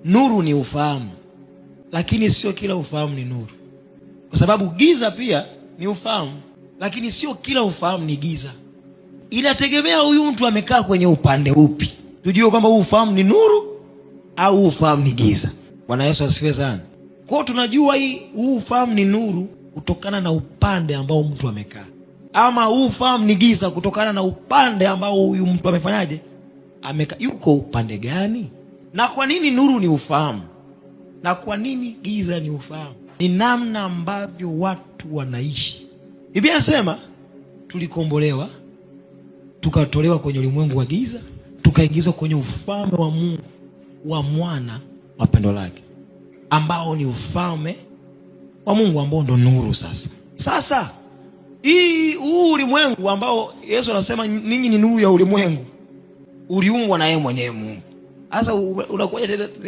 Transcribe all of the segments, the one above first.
Nuru ni ufahamu, lakini sio kila ufahamu ni nuru, kwa sababu giza pia ni ufahamu, lakini sio kila ufahamu ni giza. Inategemea huyu mtu amekaa kwenye upande upi, tujue kwamba huu ufahamu ni nuru au huu ufahamu ni giza. Bwana Yesu asifiwe sana. Kwao tunajua huu ufahamu ni nuru kutokana na upande ambao mtu amekaa, ama huu ufahamu ni giza kutokana na upande ambao huyu mtu amefanyaje, amekaa. Yuko upande gani? Na kwa nini nuru ni ufahamu na kwa nini giza ni ufahamu? Ni namna ambavyo watu wanaishi. Biblia inasema tulikombolewa, tukatolewa kwenye ulimwengu wa giza, tukaingizwa kwenye ufalme wa Mungu wa mwana wa pendo lake, ambao ni ufalme wa Mungu ambao ndo nuru. Sasa hii huu ulimwengu ambao Yesu anasema ninyi ni nuru ya ulimwengu, uliumbwa na yeye mwenyewe Mungu. Sasa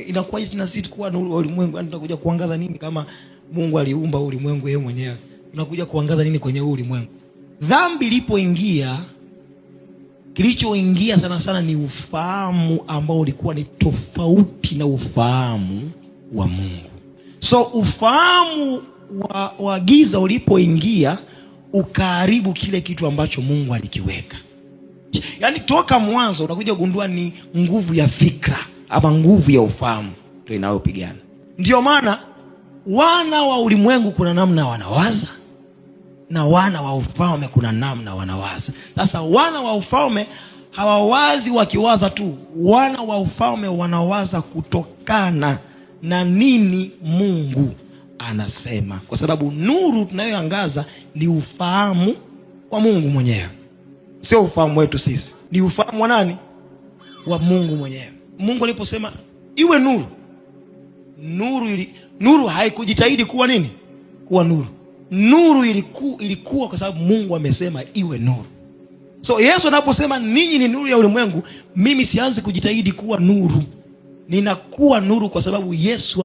inakuwaje tena sisi kuwa nuru ya ulimwengu? Yaani tunakuja kuangaza nini kama Mungu aliumba ulimwengu yeye mwenyewe? Tunakuja kuangaza nini kwenye huu ulimwengu? Dhambi ilipoingia, kilichoingia sana sana ni ufahamu ambao ulikuwa ni tofauti na ufahamu wa Mungu. So ufahamu wa giza ulipoingia ukaharibu kile kitu ambacho Mungu alikiweka. Yaani toka mwanzo unakuja kugundua ni nguvu ya fikra ama nguvu ya ufahamu ndio inayopigana. Ndio maana wana wa ulimwengu kuna namna wanawaza na wana wa ufalme kuna namna wanawaza. Sasa wana wa ufalme hawawazi wakiwaza tu, wana wa ufalme wanawaza kutokana na nini Mungu anasema, kwa sababu nuru tunayoangaza ni ufahamu wa Mungu mwenyewe, sio ufahamu wetu sisi, ni ufahamu wa nani? Wa Mungu mwenyewe. Mungu aliposema iwe nuru, nuru haikujitahidi kuwa nini? Kuwa nuru. Nuru ilikuwa kwa sababu Mungu amesema iwe nuru. So Yesu anaposema ninyi ni nuru ya ulimwengu, mimi sianzi kujitahidi kuwa nuru. Ninakuwa nuru kwa sababu Yesu